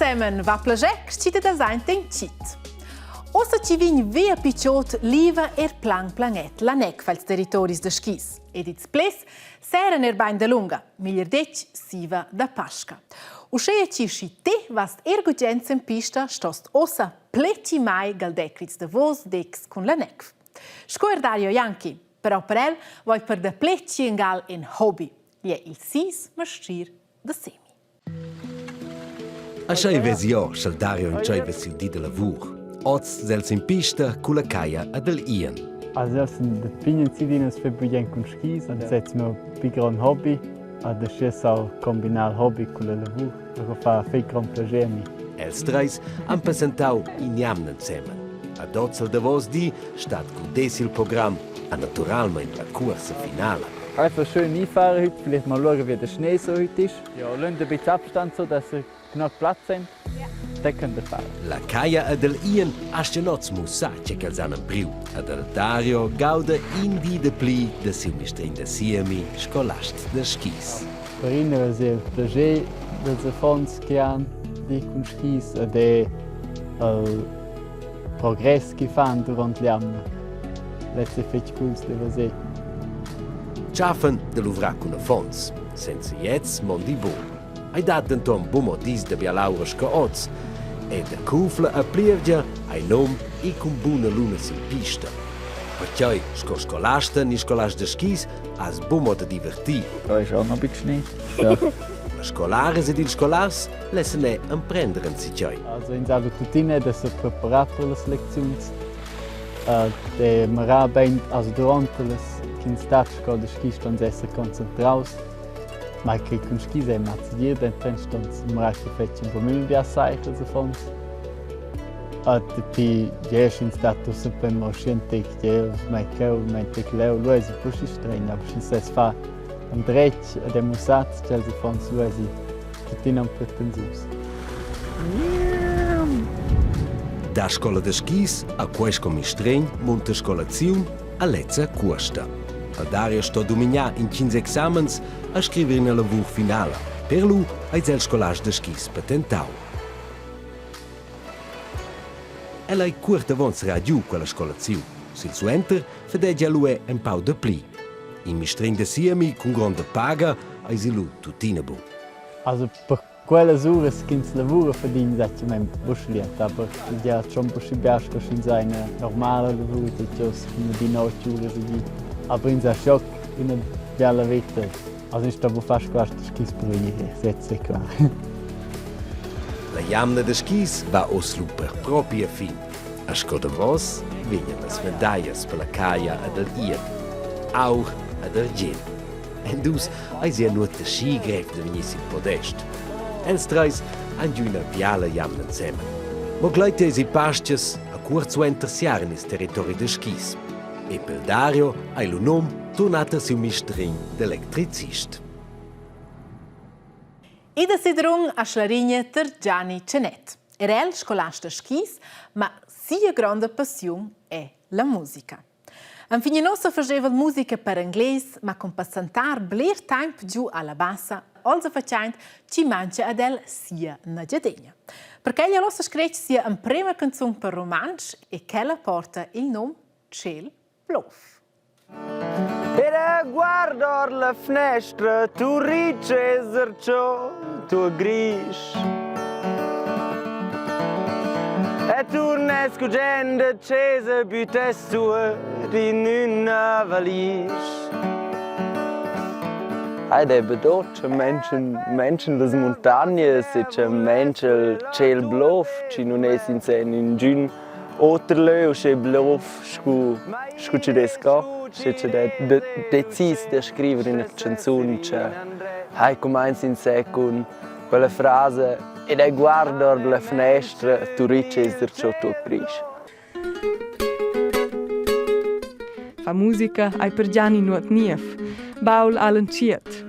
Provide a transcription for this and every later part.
ensemen va plager chi te das aint in chit. Ossa ci vegn via picciot liva er plan planet la nec fals territoris da skis. Ed ils ples seran er bain da lunga, meglier detg siva da Pasca. Uschea chi schi te vast er gugent en pista stost ossa pleci mai gal decrits davos decs cun la nec. Sco er Dario Janki, però per el voi per da pleci engal in hobby, je il sis mastrir da semi. Aschia vesi jeu, sch'el Dario entscheiva siu di da lavur. Oz els in pista culla caia ad el Ian. Also io sun da pign in fai bugen cun skis, und das è meu pli grond hobby. Ad aschia sau combinar il hobby cun la lavur, e fa fetg grond plascher a mi. Els treis han passentau in jamna ensemen. Ad oz il davos di stat cun des il program a naturalmein la cuorsa finala. Einfach schön einfahren heute, vielleicht mal schauen, wie der Schnee so heute ist. Ja, lasst ein bisschen Abstand, so dass ihr genug Platz habt. Ja. Dann könnt ihr fahren. La Caia ed el Ian astgan oz mussar tge ch'els han empriu. Ed el Dario gauda in di de pli da siu mistregn da siemi scolast da skis. Per ina es il plascher dels affons che han di cun skis ed è il progress che fan durant l'jamna. Lez è fetg cool da veser. Tschaffen da luvrar cun affons. Senza gliez mondi buc. Ei dat denton buc mo dis da bialaura sco oz. E da cufla a plievgia hai num ir cun buna luna sin pista. Perquei sco scolasta ni scolast da skis has buc mo da divertir. Da ist auch noch ein bisschen Schnee. Ja. Las scolaras ed ils scolars lessen er emprender enzatgei. Also ins ha tuttina da se preparar per las lecziuns. De mirar bein, also durante las ch'ins dat sco da skis ston esser concentraus. Ma che cun skis è mazzier, denton ston mirar che fetschen po memia bia sai als affons. A dapi diesch ins dat ussa per mo schientic, jeu mei cheu, mei tec leu, lu eisi puschi stregn, aber sch'ins sez fa endretg ed è mussat tg'els affons, lu eisi tuttina pretensius. Da scola da skis a quei sco mistregn munta scolaziun a lezza cuosta. A Dario sto dumignar intgins examens a scriver ina lavur finala. Per lu eis el scolast da skis patentau. El ei cuort avon serrar giu quella scolaziun. Silsuenter fedegia lu è empau dapli. In mistregn da siemi cun gronda paga eisi lu tuttina bu. Also per quellas uras ch'ins lavura verdient esattamain buc schliet, aber ja schon buschi bia sco sch'ins ha ina normala lavur che cun adina otg uras a di. Aber ins ha schoc ina biala veta. Also ins sto buc far quasto skis per vegnir sez è clar. La jamna da skis va oz lu per propi a fin. A sco davos vegnan las medaglias per la caia ad el ir. Aur ad argient. En dus eisi er nuot aschi grev da vegnir sil podest. Els treis han giu ina biala jamna ensemen. Mo gleiti eisi Pastgas a cuort suenter siaren ils territori da skis. E pel Dario ei lu num turnat a siu mistregn d'electricist. Ida Sedrun a Schlarigna ter Gianni Cenet. Er el scolast da skis, ma sia gronda passiun è la musica. Enfin ussa fageva el musica per englais, ma cun passentar bler temp giu alla bassa, olza fatschaint chi mancha ad el sia Nagiadegna. Perquei ha el ussa scret sia emprema canzun per rumantsch e quella porta il num Tschel Blov. Era guardar la fnestra, tu riceser ciò, tu grisch. E turnes gugent a chesa, büttes tuot in üna valisch. Hai debbe do cha Menschen Menschen las muntagnas e cha Menschen tschel blov chi nun es insè in ingün oter lö uschè blov scu scu chi'd es qua. Sche chi'd è decis da scriver üna chanzun cha hai cumainza insè cun quella frasa ed eu guard our da la fnestra, Turitg es darcho tuot grisch. Fa musica ei per Gianni nuot niev. Baul Alan Tschiet.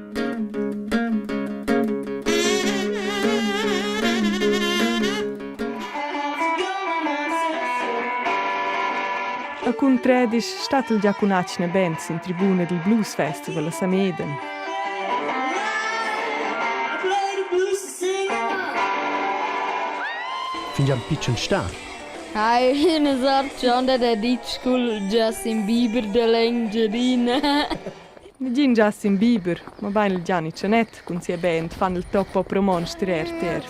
A cun tredisch stat il Giacunatschna Band sin tribuna dil Blues Festival a Samedan. Fingià pitschen sta. Hai üna sort chonda da ditg cul Justin Bieber da l'Engiadina. Negin Justin Bieber, mabain il Gianni Tschanett cun sia band fan il top pop romontsch tier RTR.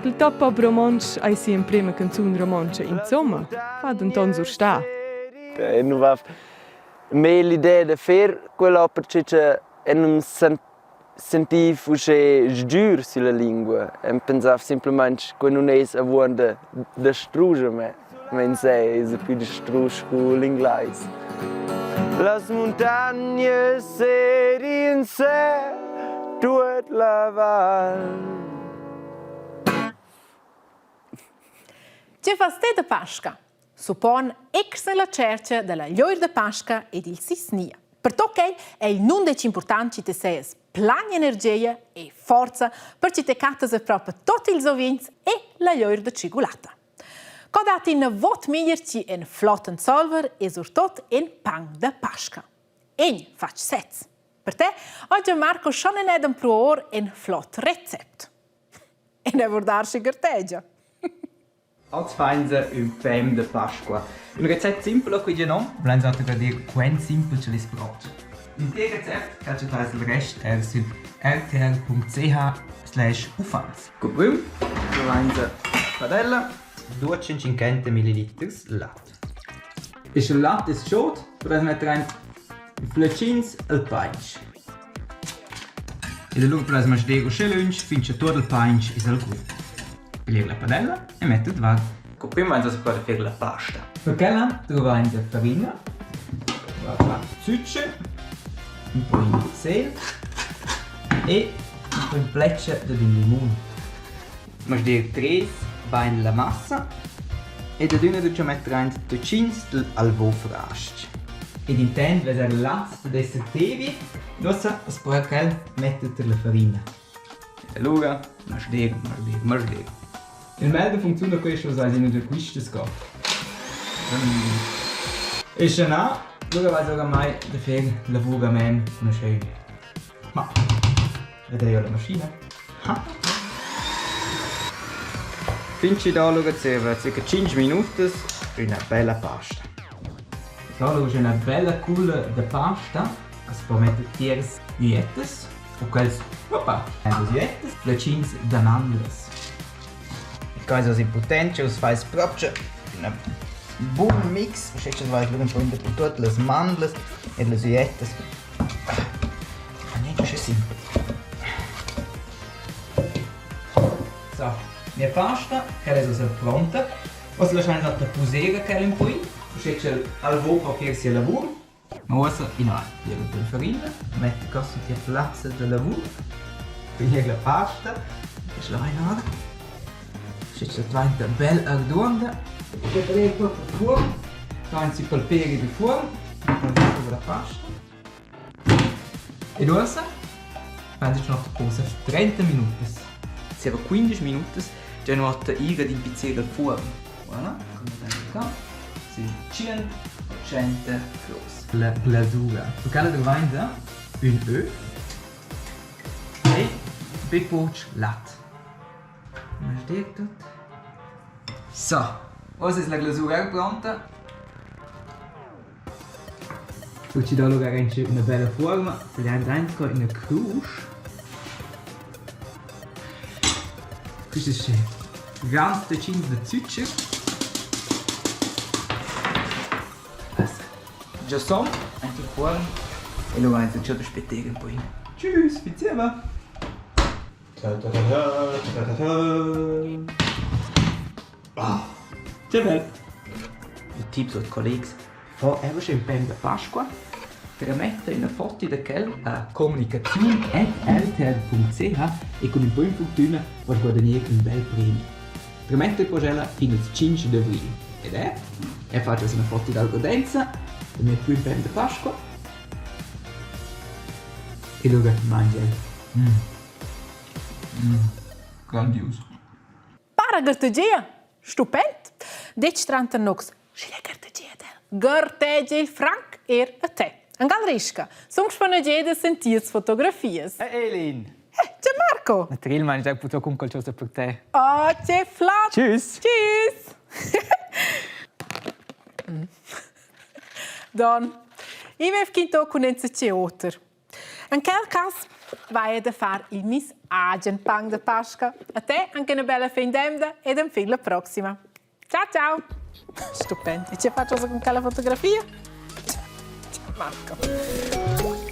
Il top pop romontsch ei sia emprema canzun romontscha insomma, fa denton surstar. E nu va me l'idea da fer quella perche cha eu nu'm sentiv uschè sgür sülla lingua. Eu pensav simplamaing que nun es avuonda da strusch a me. Ma insè esa pü da strusch cu l'inglais. Las muntagnas ed insè tuot la val. Tge fas te da Pasca? Suppon ex la tschercha dalla glioir da Pasca ed il sisnia. Per tot quei ei nundetg important che te seias plan energia e forza per che te cattas propi tot ils ovins e la glioir da tschigulatta. Co dat in vot meglier ti en flot ensolver e surtot en pan da Pasca. Egn fatg sez. Per te oggi Marco schon en edem pro en flot recept. E ne vurdar schi gartegia. Oz fainsa ün pem da Pasqua. Ün recept simpel ho quia nom, vulains oter dir quant simpel ch'el es prot. L'inter recept chatschettais il rest eir sün rtr.ch/uffants. Co prüm dvainsa padella, 250 milliliters lat. E sch'el lat es chod, pudais metter aint fletschins e'l painch. Ed alura pudais masdar uschè lönch fin cha tuot il painch es al gust. Piglier la padella e metter davart. Co prüm vains per fer la pasta. Per quella druvains farina, zücher, ün po sel e ün po pletscha dad ün limun. Masdir tres bain la massa ed adüna do metter aint tuotschins dal alvo fras-ch. Ed intant vess eir il lat dad esser tevi, uossa as po eir quel metter tar la farina. E alura masdir, masdir, masdir. Il meglio funcziuna questo ais in da quistas qua. E sche na, lura vais oramai da fer lavur a men cun Ma vedei la maschina. Ha. Fin chi dà lura zieva circa 5 minutas üna bella pasta. Dà lura üna bella culla da pasta, as po metter tiers üettas o quels opa, las üettas, fletschins da mandlas. Quai es important ch'els fais propcha üna bun mix, uschè ch'els vais lura ün po dapertuot las mandlas e las üettas. Ma niente uschè simpel. So, mia pasta, quella es ussa pronta. Uossa laschains ota puser quel ün poin, uschè ch'el al vo po fer sia lavur. Ma uossa inavant, piglier ün po farina, metter qua sün tia plazza da lavur, piglier la pasta e schlainar. Uschè ch'el dvainta bel arduonda. Preparer il fuorn, fain sü palperi del fuorn, la pasta. Ed uossa fain noch posa 30 minutas. Zieva 15 minutas già nuotta ir ad impizzer il fuorn. Voilà, come vedete qua, sün 180 graus. La glasura. Per quella dovainsa ün öv e be poch lat. Masdir tut. So, uossa es la glasura er pronta. Cu chi dà lura auncha üna bella fuorma, tagliains aint co üna crusch. Quist es schi grands tachins da zücher. Già som aint il fuorn e lura aint il tschert da spettar ün poin. Tschüss, fin zieva! Ta ta ta ta ta ta ta. Ah, che bel! Il tip suot collegs fa eir ün pem da Pasqua, trametta üna foto da quel a comunicaziun@rtr.ch e cun ün bun furtüna poss guadagner ün bel premi. Trametta pos ella fin als 5 d'avrigl. Ed er, er fatschas üna foto d'algordanza da mia prüm pem da Pasqua e lura mangia el. Mm. Mm. Grandius. Para gartegia! Stupent! Detg tranter nox, schi è gartegia del. Gartegia il franc er a te. Angal risca. Sun spanageda sentias fotografias. Hey Elin! Eh, Marco! Marco! Naturalmente, ich habe con qualcosa per te. Oh, che flott! Tschüss! Tschüss! Don, i vev quinto cun enzatgi oter. In quel cas vaia da far il mis agen pan da Pasca. A te anche una bella fin d'emda ed enfin la proxima. Ciao ciao! Stupend. E che faccio con quella fotografia? Ciao Marco.